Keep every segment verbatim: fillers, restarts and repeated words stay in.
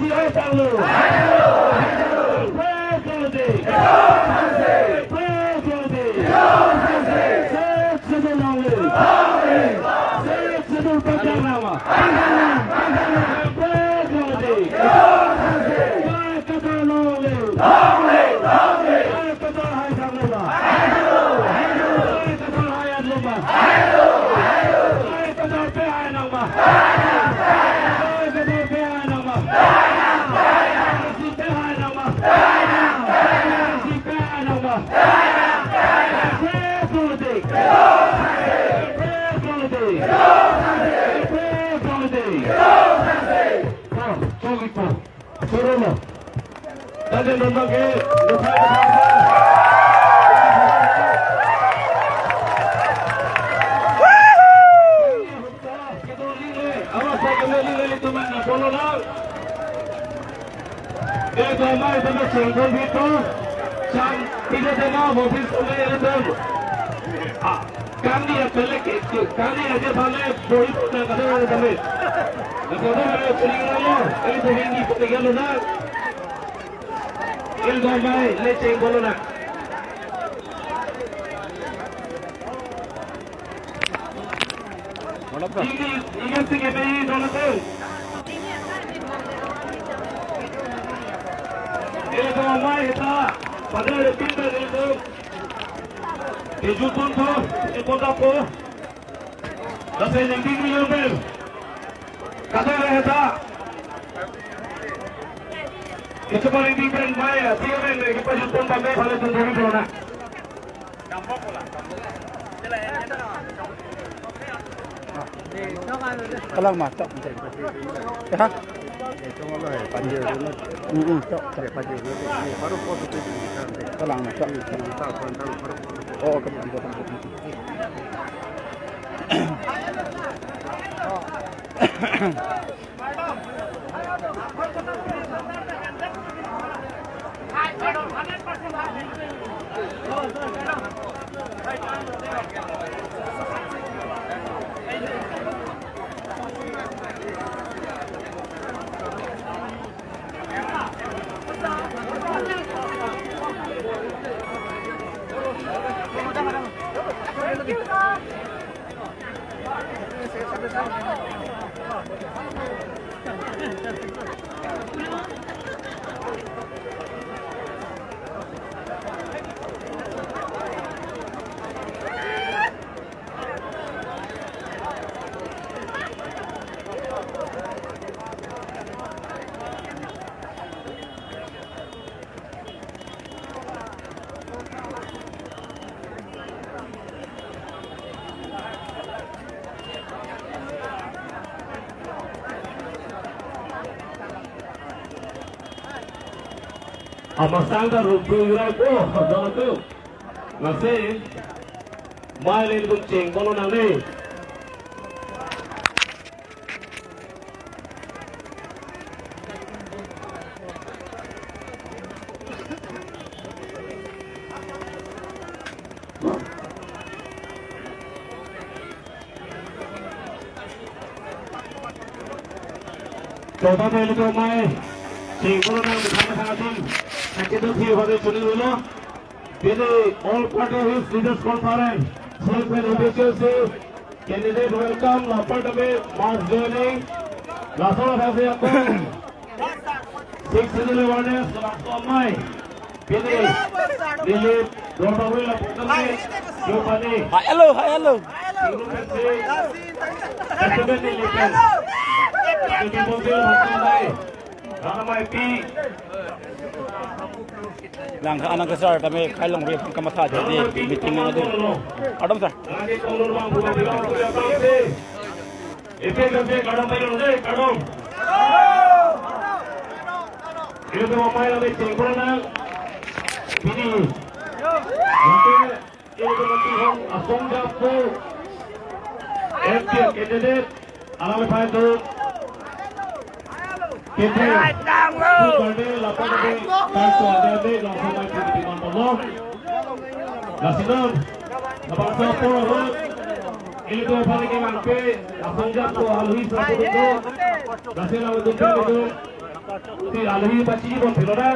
Hai tanglo. Praise the Lord. Praise the Lord. Sixth Schedule long live. Sixth Schedule pangthang nangma. Praise the Lord. Hai Keto long live. Hai Keto hai tanglo ba. Hai Keto hai tanglo ba. Hai Keto pe hai nangma. Hai Keto pe hai nangma. Awas, saya kembali lagi teman, nah, bola lang. Eh, damai, damai, chengbon bito. Chang, tidak ada mau, mobil sampai ada tahu. Ah, kami yang balik itu, kami aja balik, boy itu nak ada orang balik. Nah, kalau ada curi raya, eh, itu yang di petinggan lu nak. Eh, damai, le chengbon lu nak. Ingin, ingin sing kami dona tu. Eh, damai heta, pada ada pintar itu. Tujuh pun tu, eh, kota po. Lasi ningding ni yombel. Kata ada heta. Itu paling di pen mai ya, tiga pen, eh, kita jupon pakai pada tujuh pun dona. Kalang ma, chok. Ya? Mm-mm, chok, chok. Kalang ma, chok. Oh, oke, oke, oke. Amasang ta rup rup yurai po, dona tu. Lasi, mai le bun chengbon lo nangne. Chota pele to mai, chengbon lo nang bersama-sama tim. Sakit tu sih pada curi dulu. Pini All Party Hills Leaders Conference, Chief and A P H L C candidate welcome, lapar kami mass joining, laso laso ako, Sixth Schedule awareness, laso amai, pini, Dilip, Dorpagwi lapar kami, Jopani, Hi, hello, hi, hello. Festival ni lipen, Jopani, Dorpagwi, Langkha anang kesar kami kailong ri kamatha jadi meeting nang adu. Adam sir. Asong Japo, M P candidate, alang lepai tu. Kete, tu garde, lapar kami, kan tu ada de, langsung main di teman tolong. Lasi non, labangso apor ahut, ili tu paling ke mangpe, Asong Japo, alui satu tu. Lasi lalu tu tu. Ti alohi pachini bom pilo na.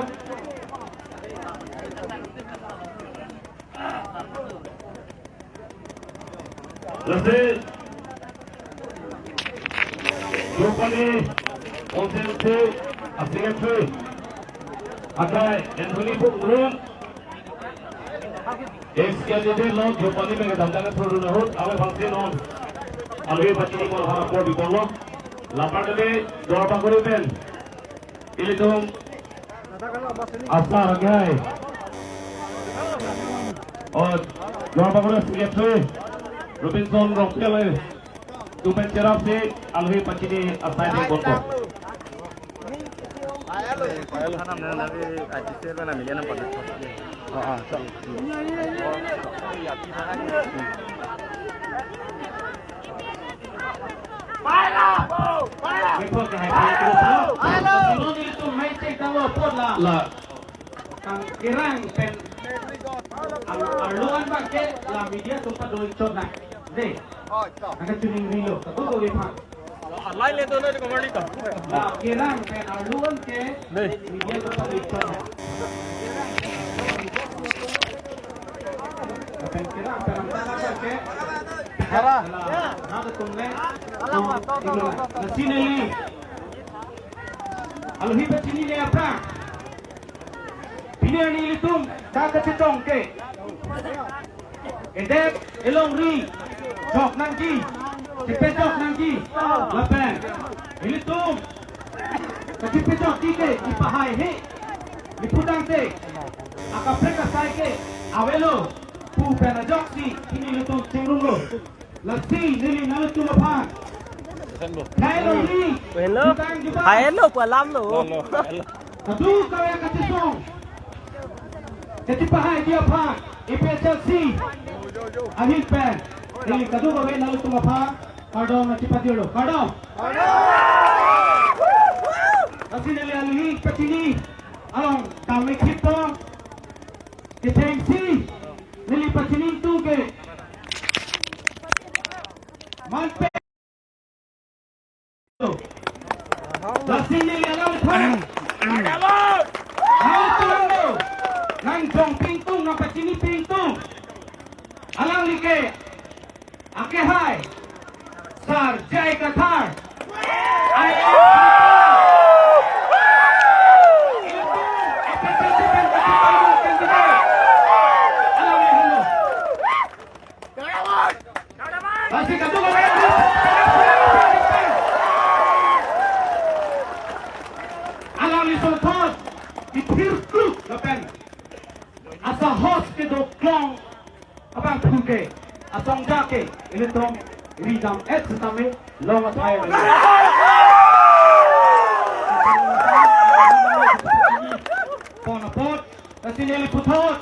Lasi Jopani constituency a-secretary akai Anthony Phukngrung, ex candidate lo, Jopani pen kedamtang thurun ahut, ave bangsi non alohi pachini bom apor bipon lo. Lapar kali Duarbagori pen ilitum asar agai, o, Duarbagori secretary Robinson Rongpial atum pen cherapsi alohi pachini asai deng bom. La. Kang kerang pen ar-, arlo an bang ke la media atum pado-ik chot nang. Dei. Nang kachiningri lo. Kadokave aphan. Alai le do na ko mali ka. La kerang pen arlo an ke media atum pado-ik chot nang. Pen kerang pen arlo an bang ke. Kara. La, na atum le. Lasi neli alohi pachini le aphrang. Pini arni ilitum ta kachetong ke, edep elongri chok nangji, chepechok nangji, lapen ilitum kachepechokji ke ipahaihe, ipu tangte akaprek asai ke avelo pu pen ajoksi pini ilitum chingrumlo. Lasi neli nanglitum aphan. Hello. Hai hello pu alam lo. Hello. Hello. Kadokave kachesong, kachepahaiji aphan A P H L C ahin pen neli kadokave nanglitum aphan kardom nangchepajirlo. Kardom. Lasi neli alohi pachini along tame khitpo. Kechengsi neli pachini ingtung ke manpe. Lasi neli alam thang. Nang tulang lo. Nang jongpi ingtung, nang pachinipi ingtung. Alangli ke akehai Sar J I Kathar. I A S. Alangli helo. Pasi katu kami. Alangli songthot, ithir kluk lapen asahos kedoklong abang phuke, asong jake, ilitum ridam et setame long athai. Pon apot, lasi neli puthot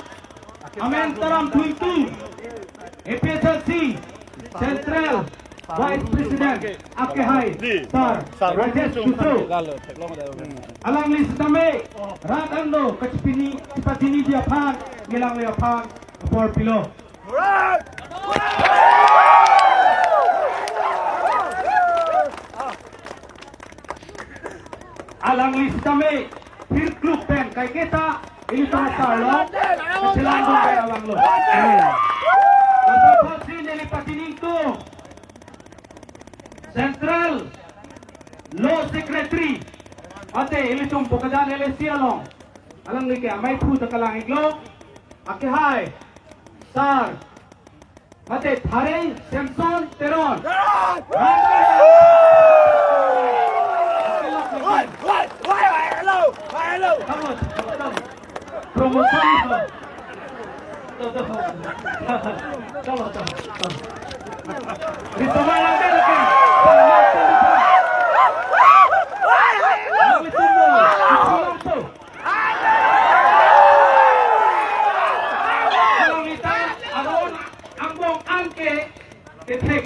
amen taram thu ingtung, A P H L C Central Vice President akehai Sar Rajesh Khujo. Alangli setame rat an do kachepini, chepachiniji aphan, ngelangle aphan apor pilo. Alangli setame phir kluk pen kaiketa ilitum asar lo, kachelang dun pen abang lo. Laso apotsi neli pachini ingtung Central Law Secretary, mate ilitum Bokajan L A C along, alangli ke amei phu ta kalang-iklo, akehai Sar mate Thareng Samson Teron. Promotion. Chalo, chalo, chalo. Ritoma lang deh, lagi. Ritoma lang deh. Kalau kita aron angbong an ke kethek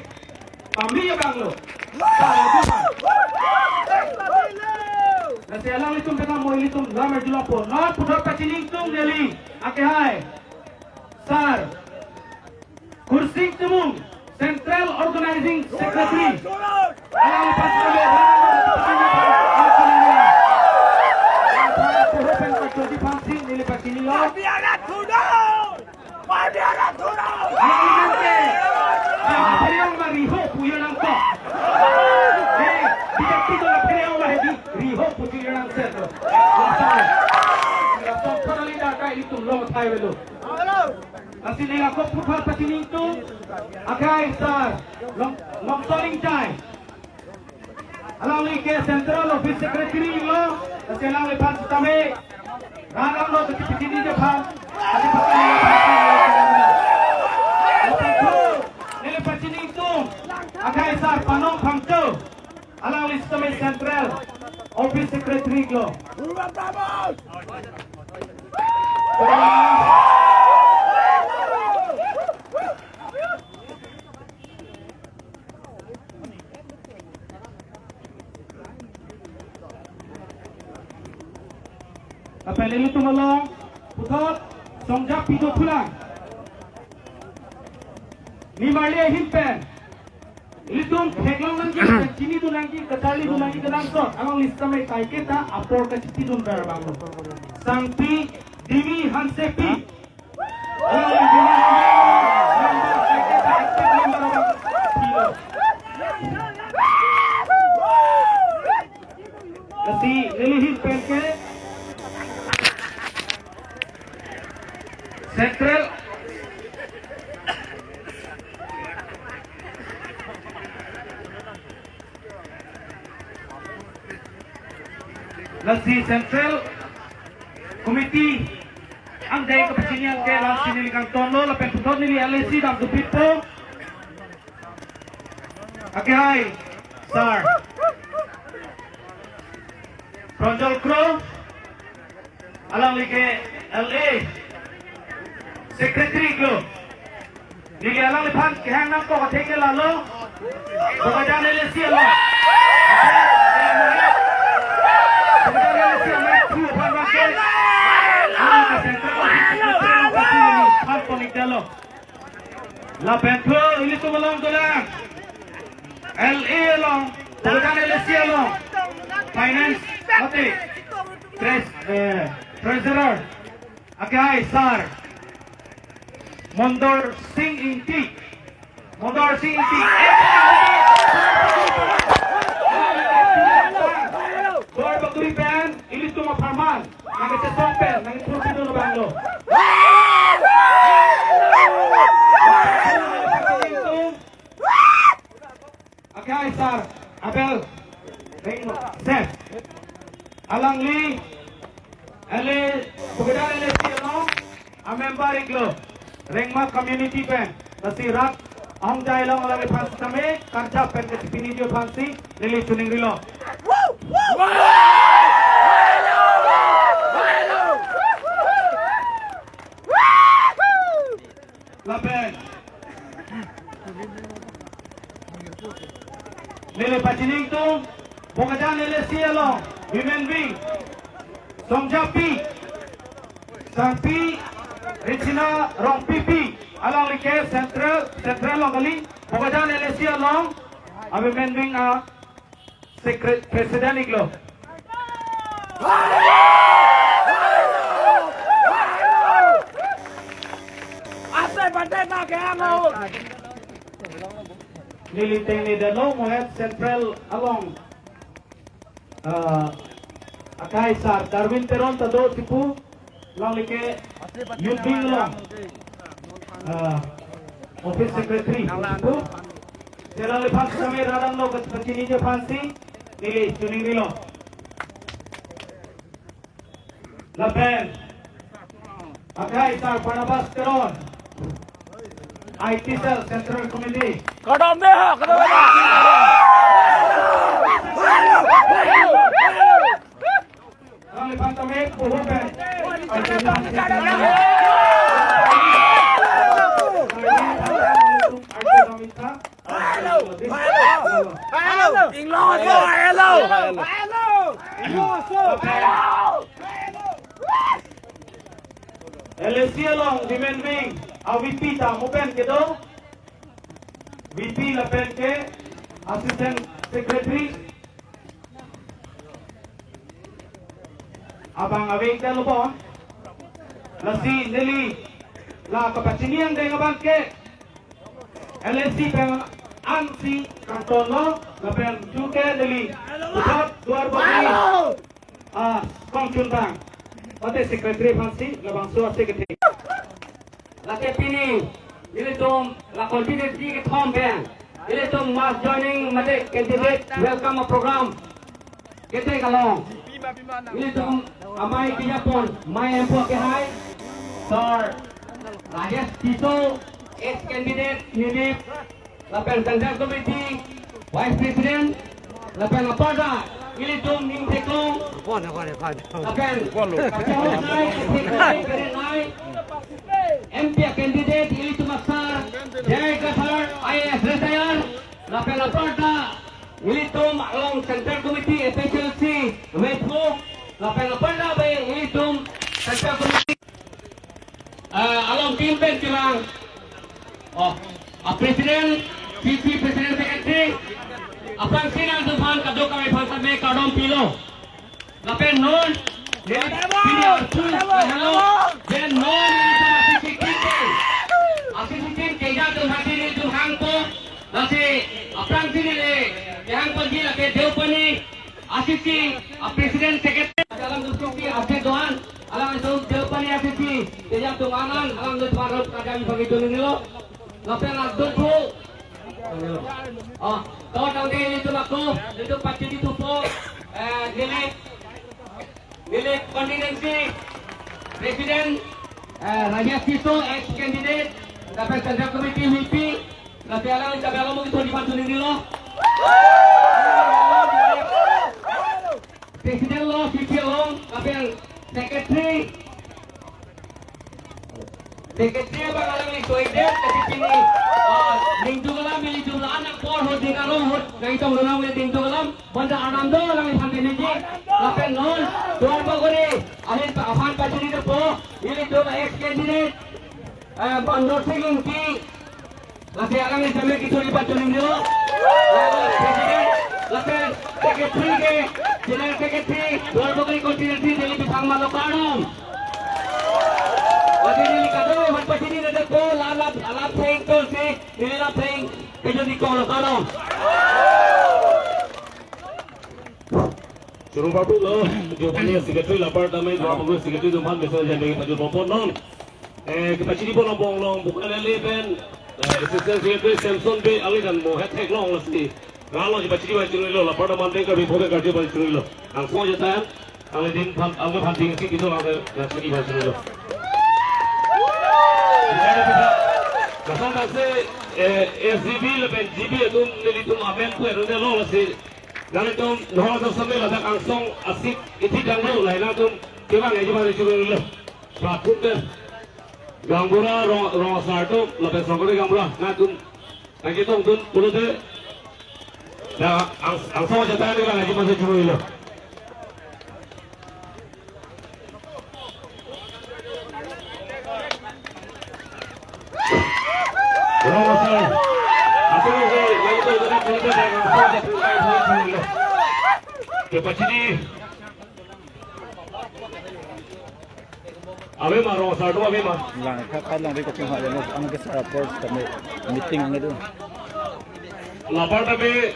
pami abang lo. Lasi alanglitum penang mo ilitum lam arjulo po. Non puthot pachini ingtung neli akehai Sar Kursing Timung, Central Organizing Secretary. Alangli pas kami. Party arat thudor! Party arat thudor! Alang ante, ah, pherong ma riho pu jo nangkok. Eh, B J P do la pherong ma hedi, riho pu jo nangkok. Lason, lason thorali da kai ilitum long thai avelo. Lasi neli ako puthot pachini ingtung, akhai sar, long, long soling chai. Alangli ke Central Office Secretary lo, lasi alangliphan sitame rat damlo, kachepachini jephan, kachepachini jephan. Neli pachini ingtung, akhai sar Panong Phangcho, alangli sitame Central Office Secretary lo. Lapen ilitum along puthot Songjapi do thulang. Nimarli ahin pen ilitum theklong nangji, chinidun nangji, kacharlidun nangji kenangsot, alangli sitame kaiketa apor kachitidun ber abang lo. Sangpi Dimi Hansepi. Lasi neli ahin pen ke Central Lasi Central Committee angdeng kapachini abang ke lasi neli kangtonlo, lapen puthot neli L A C dam dupitpo. Akhai sar Pranjal Kro, alangli ke L A Secretary lo. Neli alangliphan kehang nangkok athe ke lalo, Bokajan L A C along, Bokajan L A C along thu aphan abang ke, ah, Central Office Secretary along phan konik dalo. Lapen thu ilitum along dolang, L A along, Bokajan L A C along, Finance, mate, Tres-, eh, Treasurer, akhai sar Mondor Sing Ingti. Mondor Sing Ingti. Dor bakuri pen ilitum apharman nangkachesong pen nangkipurpidun abang lo. Akhai sar Abel Rengma, sir. Alangli L A, Bokajan L A C along a member iklo, Rengma community pen. Lasi rat ahongjai along alangliphan sitame karjap pen kachepini ji aphansi neli choningrilo. Lapen neli pachini ingtung, Bokajan L A C along women wing, Songjapi, Sangpi Regina Rongpipi, alangli ke Central, Central along kali, Bokajan L A C along a women wing a Secret President iklo. Ase bante na ke amo. Neli tengne dalo mohet Central along. Ah, akhai sar Darwin Teron ta do tipu. Alangli ke youth wing along, ah, office secretary pu. Alangliphan sitame rat damlo kachepachini ji aphansi neli choningrilo. Lapen akhai sar Barnabas Teron, I T cell Central Committee. Kadam dei ha, kadam dei. Alangliphan tame pulo pen. Hello. Hello. Hello. Hello. Hello. Hello. L A C along women wing a V P ta mo pen kedo. V P lapen ke Assistant Secretary. Abang avek ta lobon. Lasi neli la kapachini angdeng abang ke L A C pen ansi kangtonlo, lapen ju ke neli puthot Duarbagori, ah, kongchun bang. Mate secretary aphansi labangso a-secretary. Lake pini, ilitum la constituency kethom pen ilitum mass joining mate candidate welcome program ketheklong. Ilitum amei kejapon, amei M P ke hai, Sir Rajesh Tisso, ex candidate Nilip, lapen Central Committee Vice President, lapen aparta ilitum ning theklong, lapen kachehok nai, theklong, kere nai, M P candidate ilitum asar J I Kathar, I A S retire, lapen aparta ilitum along Central Committee A P H L C, Metro, lapen aparta bai ilitum Central Committee, ah, along team pen kelang. Oh, a-president, C C president, secretary, aphrangsi nangtumphan kadokave aphan same kardom pilo. Lapen non, neli pini arpu, hello, then non neli ta A C C team ke, A C C team keja atum hati neli atum hangpo, lasi aphrangsi neli kehangponji lake Deopani A C C a-president secretary, alam duskuki ase doan, alam itu Deopani A C C keja atum anan, alam itu baru kerja di bagi dulu nilo. Lapen aduk bu. Oh, to tangte ilitum ako, ilitum pachini thupo, eh, neli, neli constituency president, eh, Rajesh Tisso, ex candidate, lapen Central Committee V P, lapen alang, lapen alang mungkin thodi pantun ini lo. President lo, V P along, lapen secretary, Secretary abang alangli soide, jadi pini, ah, ningduk alam, ningduk alam, anak por hot di karo hot, nang itong alam, ningduk alam, banda anam do alangliphan piniji, lapen non, Duarbagori, ahin pa, aphan pachini depo, ilitum ex candidate, eh, Bandor Sing Ingti, lasi alangli same kechuri pachuni dulu. Lapen president, lapen secretary ke, general secretary, Duarbagori constituency, Delhi Bisang Malok Arnam. Lasi neli kadokave aphan pachini depo, la la la theng to si, neli la theng kejut ikong lo karo. Churu babu lo, Deopani secretary lapar tame, Duarbagori secretary atum aphan mesen jan degi pajut pompon non. Eh, kepachini pon abang long, bukan lele pen, eh, assistant secretary Samson Bey, alangli dan mo het theklong lasi. Ralo ji pachini pachini lo, lapar ta mande ka bipho ke karju pachini lo. Angsong jatan, alangli din phan, alangli phan ding si kitu lang ke, ya sini pachini lo. Kasang kasi, eh, S G B lapen G B atum nelitum amen pu erune lo lasi. Nanglitum nohor asar same ladak angsong asik iti danglo, lahai nangtum kevang eji mari churu lo. Pratun den. Gaonbura rong, rong asar atum, lapen songkore gaonbura, nangtum, nangchetongdun pulote, na ang, angsong jatan ni lang aji masa churu lo. Rong asar. Atum ke, nangtum jatan pulote, nang angsong jatan ni lang aji masa churu lo. Kepachini. Ave ma rong asar atum ave ma. Lang kha kha lang ri ko tum ha lo ang ke sar apor kami meeting ang itu. Lapar tame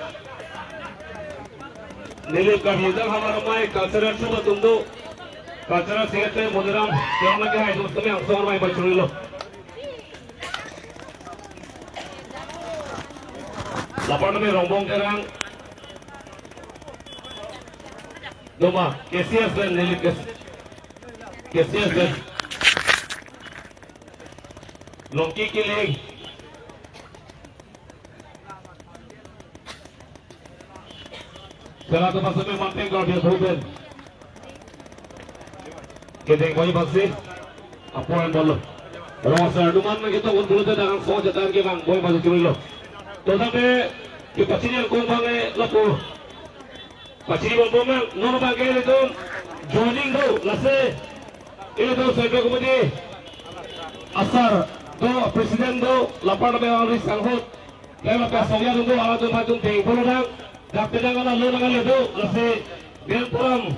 neli kami dang hamar mai cultural show atum do. Cultural secretary Moniram yang lagi hai atum tame angsong mai pachuru lo. Lapar tame Rongbong Terang. Doma, K C S pen neli kes-, K C S pen. Longki Killing. Sera tu pasal memang tengkol dia proven. Kedeng koi pasi. Apo yang bolu. Rong asar atum an nangchetongdun pulote nang angsong jatan kevang boi pasi churu lo. To tame kepachini angkong bang e lapu. Pachini bom bom nang, non abang ke ilitum joining do, lasi ilitum Central Committee asar do, president do, lapar tame alangli sanghot. Lapen lapen songja atum do, alangtum atum deng polo dang, dak pedang ala lo nang ale do, lasi ben param.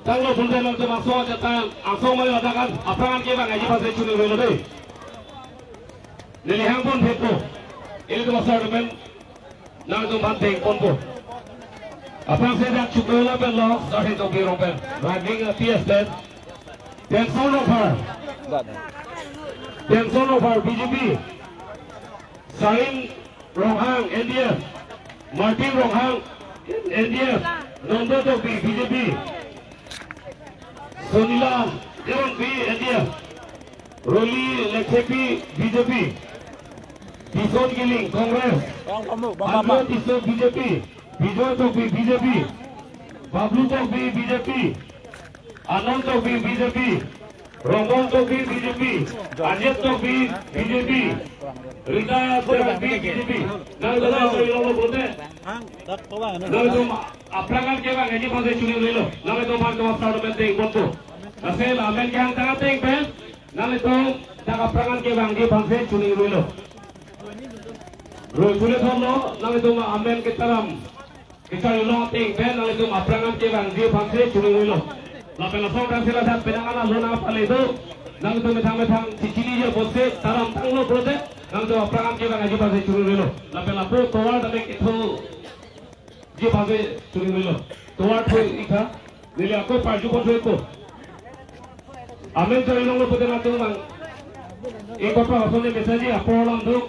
Tanglo pulote nangtum aso ajat tang, aso mai ladak an, aphrang an kevang aji aphansi choningri lo dei. Neli hangpon thepo. Ilitum asar men nangtum aphan dengponpo. Aphrangsi dak chuklo lapen lo, Sarhi Tokbi Rongpen. Running a P S pen. Benson Rongphar. Benson Rongphar, B J P. Sarin Ronghang, N D F. Martin Ronghang, N D F. Nondo Tokbi, B J P. Sonila Teronpi, N D F. Roli Lekthepi, B J P. Tison Kiling, Congress. Andrew Tisso, B J P. Bijoy Tokbi, B J P. Bablu Tokbi, B J P. Anand Tokbi, B J P. Rongbong Tokbi, B J P. Ajit Tokbi, B J P. Rita Terangpi, B J P. Nangtum aphrang an kevang aji aphansi choningri lo. Nangtum aphan kevang aphrang an dengponpo. Lasi amen kehang tang ateng pen nangtum dak aphrang an kevang aji aphansi choningri lo. Roi chule thom lo, nangtum amen ketaram kecharli long ateng pen nangtum aphrang an kevang aji aphansi choningri lo. Lapen laso tangsi ladak penang an alon apale do. Nangtum methang methang chichiniji apotsi taram tanglo pulote nangtum aphrang an kevang aji aphansi choningri lo. Lapen lapu tovar tame ketho aji aphansi choningri lo. Tovar thoi ikha. Neli ako parju pon thoi ko. Amen charli longlo pulote nangtum mang. Ingkoi pra ason ne message apor alam do.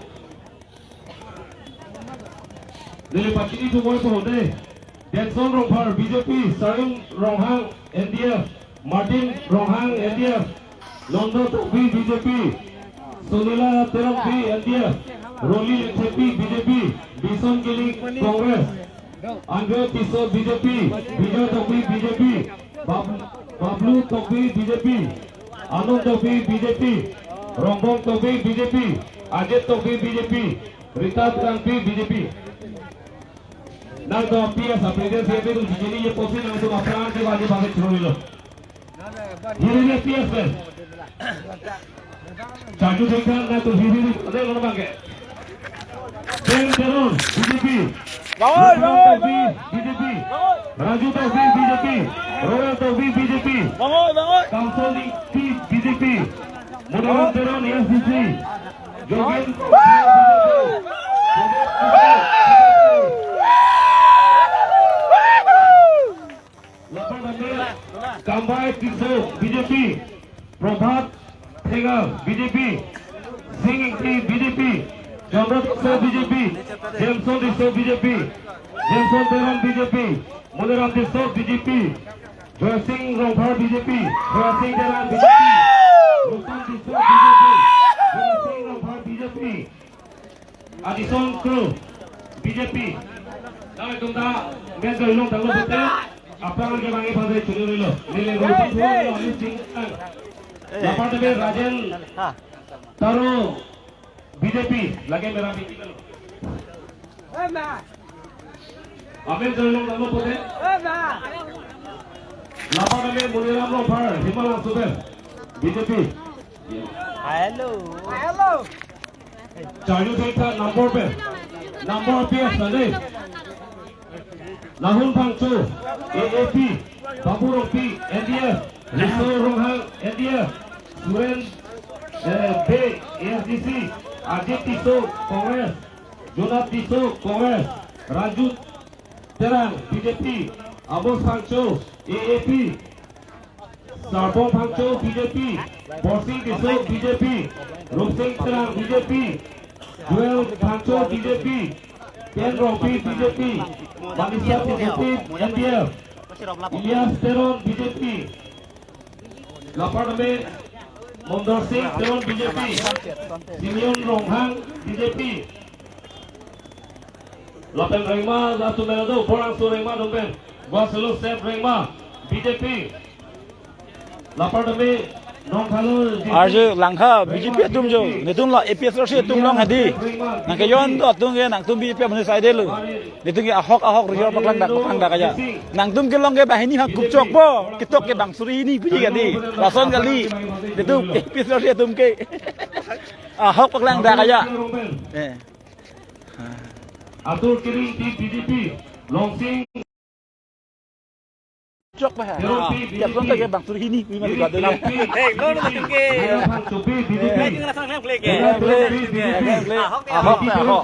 Neli pachini thumoi po dei. Benson Rongphar, B J P. Sarin Ronghang, N D F. Martin Ronghang, N D F. Nondo Tokbi, B J P. Sonila Terangpi, N D F. Roli Lekthepi, B J P. Bison Kiling, Congress. Andrew Tisso, B J P. Bijoy Tokbi, B J P. Bab-, Bablu Tokbi, B J P. Anand Tokbi, B J P. Rongbong Tokbi, B J P. Ajit Tokbi, B J P. Rita Terangpi, B J P. Nangtum P S a president secretary atum chichiniji apotsi nangtum aphrang an kevang aji aphansi choningri lo. Hiriri P S pen. Charju thengthan nangtum hiriri ade lo bangke. Ben Teron, B J P. Bangoi, Roshan bangoi, Tokbi, bangoi. B J P. Bangoi. Raju Tokbi, B J P. Royal Tokbi, B J P. Bangoi, bangoi. Kamsol Ingti, B J P. Moneram Teron, A S D C. Jogen, B J P. Lapen tame Kambai Tisso, B J P. Prabhat Thengal, B J P. Sing Ingti, B J P. Chandra Tisso, B J P. Jameson Tisso, B J P. Jameson Teron, B J P. Moneram Tisso, B J P. Joysing Rongphar, B J P. Joysing Teron, B J P. Roshan Tisso, B J P. Joysing Rongphar, B J P. Adison Kro, B J P. Nangtum ta men charli long tanglo pulote aphrang an kevang aji aphansi choningri lo. Neli roti thoi lo, neli sing ang. Lapen tame Rajen Taro, B J P. Lake mera B J P lo. Amen charli long tanglo pulote. Lapen tame Moneram Rongphar, Himala Suben, B J P. Hello. Hello. Charju thengthan number pen. Number P S na dei. Nahun Phangcho, A A P, Babu Rongpi, N D F, Riso Ronghang, N D F, Suren, eh, Bey, A S D C, Ajit Tisso, Congress, Jonas Tisso, Congress, Raju Terang, B J P, Amos Phangcho, A A P, Sarpong Phangcho, B J P. Borsing Tisso, B J P. Rupsing Terang, B J P. Joel Phangcho, B J P. Ken Rongpi, B J P. Manisha Tisso, N D F. Ilyas Teron, B J P. Lapen tame Mondor Sing Teron, B J P. Simeon Ronghang, B J P. Lapen Rengma latum mena do, Borangso Rengma atum pen. Guaselo Sep Rengma, B J P. Lapen tame Nongkhalo G P. Arju Langkha B J P atum jo. Netum la A P H L C atum long hadi. Nangkejon do atum ke nangtum B J P amonit saide lo. Netum ke ahok ahok rijor paklang dak paklang dak aja. Nangtum kelong ke banghini ha gupchok po. Ketok ke bang suri hini puji kali. Lason kali. Netum A P H L C atum ke ahok paklang dak aja. Eh. Atur Kering T B D P, Longsing. Chok pa ha. Kepson ta ke bang suri hini, wi ma di gade na. Eh, no, no, no, ke. Play ke na sang play ke. Play, play, play. Ahok, ahok.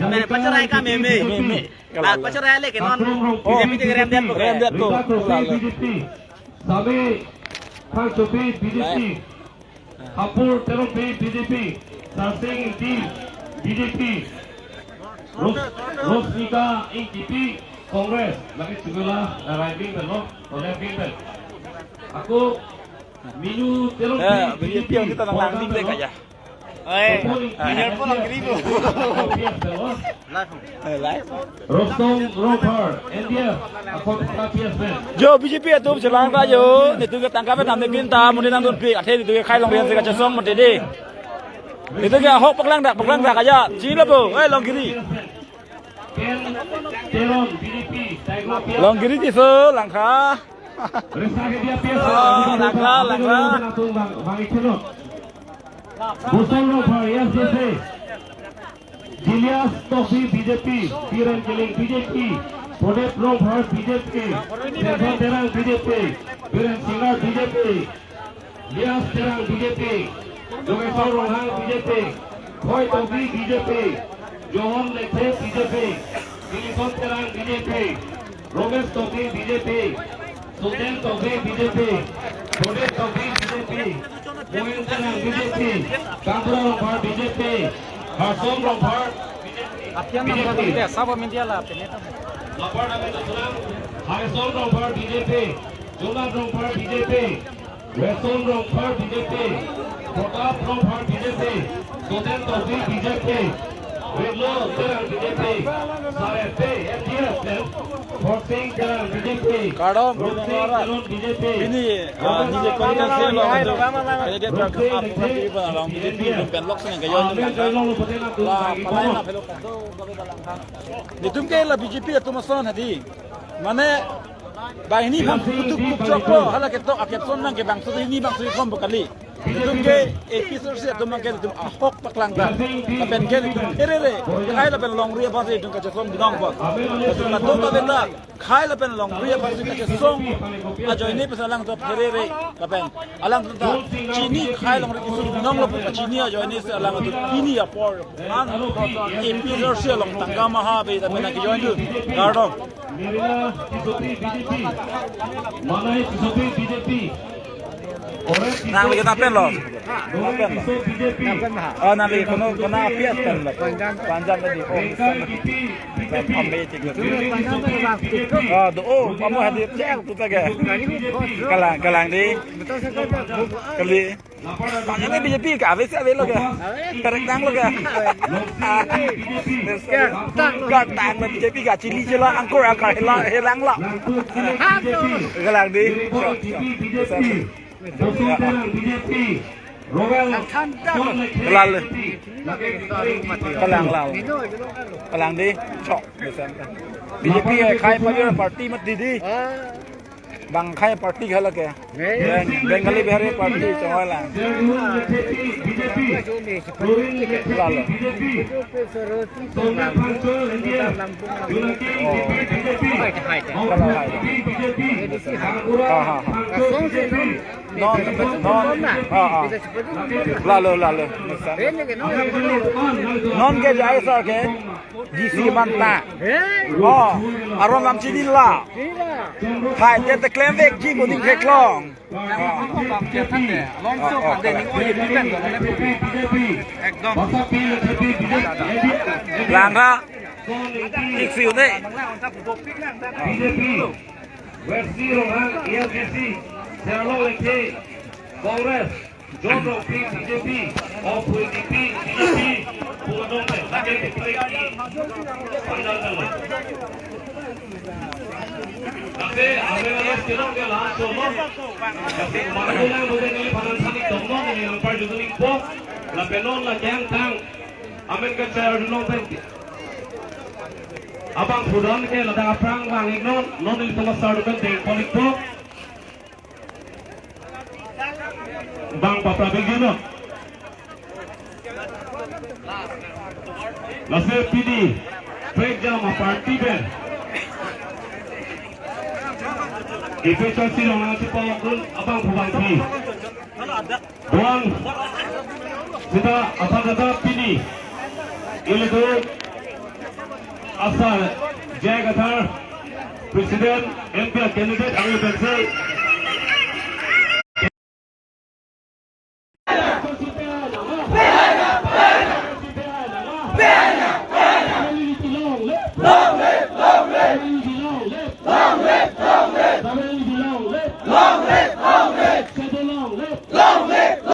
Mere pacharai ka meme. Meme. Ah, pacharai le ke non. Oh, B J P ke rem det po ke. Rem det po. Sami Phangchopi B J P. Hapur Terongpi B J P, Sarsing Ingti B J P, Ros-, Rosnika Ingtipi Congress, lagi sebelah, eh, right wing pen lo, atau left wing pen. Ako Minu Terongpi Eh, B J P B J P yang kita nang Border nang pen lo. Kaya. Eh, Opon Ingti Minu pun lagi ribu. P S pen lo. Eh, live. Rostom Rongphar, N D F, akot P S pen. Jo, B J P atum chelang ta jo, netum ke tangka pen namne pin ta, muni nangdun pik, athe netum ke khai longri ansi kachesong mati di. Netum ke ahok paklang dak, paklang dak aja, chini lo bo, eh, Longgiri. Ken Teron, B J P, Tiger P S. Longgiri Tisso, langkha. Resa ke dia P S. Oh, langkha, langkha. Bang, bang ikut lo. Bosong Rongphar, S D C. Julius Tokbi B J P, Biren Killing B J P, Prodip Rongphar B J P, Semson Terang B J P, Biren Singnar B J P, Lias Terang B J P, Jogeswar Ronghang B J P, Khoi Tokbi B J P, Johan Lekthe B J P, Dilison Terang B J P, Romesh Tokbi B J P, Suten Tokbi B J P, Prodip Tokbi B J P, Mohen Terang B J P, Kangpura Rongphar B J P, Harsom Rongphar B J P. Apyan B J P. Nang kami dia, sabo media la, pene ta. Lapar Namin Aslam, Harsom Rongphar B J P, Jonas Rongphar B J P, Weston Rongphar B J P, Pratap Rongphar B J P, Soten Tokbi B J P, Rilo Terang B J P, Sarete F D F, Horsing Terang B J P, Kardom, Rosi Teron B J P, ini, ah, ini je konten sih lo, itu. Kaya dia Rosi berangkat apa Lekthe nanti, Bang, P N P F. Itu pen lok sini, kaya Amen ini. Terang Lopate Nangtung La, Bagi palai Bono. Na pelok kado, kado dalam kan. Netum ke la B J P atum ason hadi. Mane, banghini bang kutuk kuk choklo, hala ketok akepson nang ke bang suri hini bang suri thom bo kali. Netum ke A P H L C atum nang ke netum ahok paklang ta. Lapen ke netum pherere, khai lapen longri aphansi netum kachesong binong bo. Lapen latum ta beta, khai lapen longri aphansi kachesong ajoine pensi alangtum pherere. Lapen alangtum ta chini khai longri kesung binong lapu chini ajoine si alangtum pini apor an A P H L C along tangka maha ave lapen nang ke-join tu. Kardom. Nerila Tissopi B J P. Manai Tissopi B J P. Oren Nang lagi Tissopi tapen lo. B J P. Noren Tapen lo. Tisso B J P. Oh, nang lagi kono, kono A P H pen lo. Panjan. Panjan tadi. Oh, Bengkai Kipi B J P. Ambe tik lo. Rili Tissopi B J P. Ah, do, oh, kamu hadir cek tu ta ke. Tissopi B J P. Kalang, kalang di. Kali. Tanya ni B J P ke, ave si ave lo ke. Ave. Karektang lo ke. Karektang lo B J P ke, chili chila angkur angkar hela-, helang lo. Kalang di. Sure, sure. Kalang. Kalang, kalang. Kalang di. Chok. B J P ke khai pajor party mat di di. Bang khai party khala ke. Beng-, Bengali Bihari party chongoi lang. Lalo. Oh. Hai, hai. Ha, ha, ha. Non, non. Ha, ha. Lalo, lalo. Non ke jai sa ke. D C man ta. Oh, aron lam chini la. Hai, te te klem vek ji ko ning theklong. Langkha. Tik si une. B J P, West C Ronghang, A L J C, Serlo Leke, Congress. John Rongpi B J P, Ophui Kipi B J P, Pudong Pen, lake Kipi Kipi, Pudong Pen. Lake, ame lake sirong ke lahat so mo. Lake, marunang bode neli panan sani tongmo, neli lampar jutu ningpo. Lapen non lake angtang, amen ke chayar dunong pen. Abang pudon ke ladak aphrang vang-ik non, non neli tomas sar pen deng polikpo. Bang papra bigino. Lasi pini, prekjam aparty pen. APHLC along nangchepa-un abangphu bangphi, doan seta aphan kata pini ilitum asar J I Kathar president M P candidate ang pensi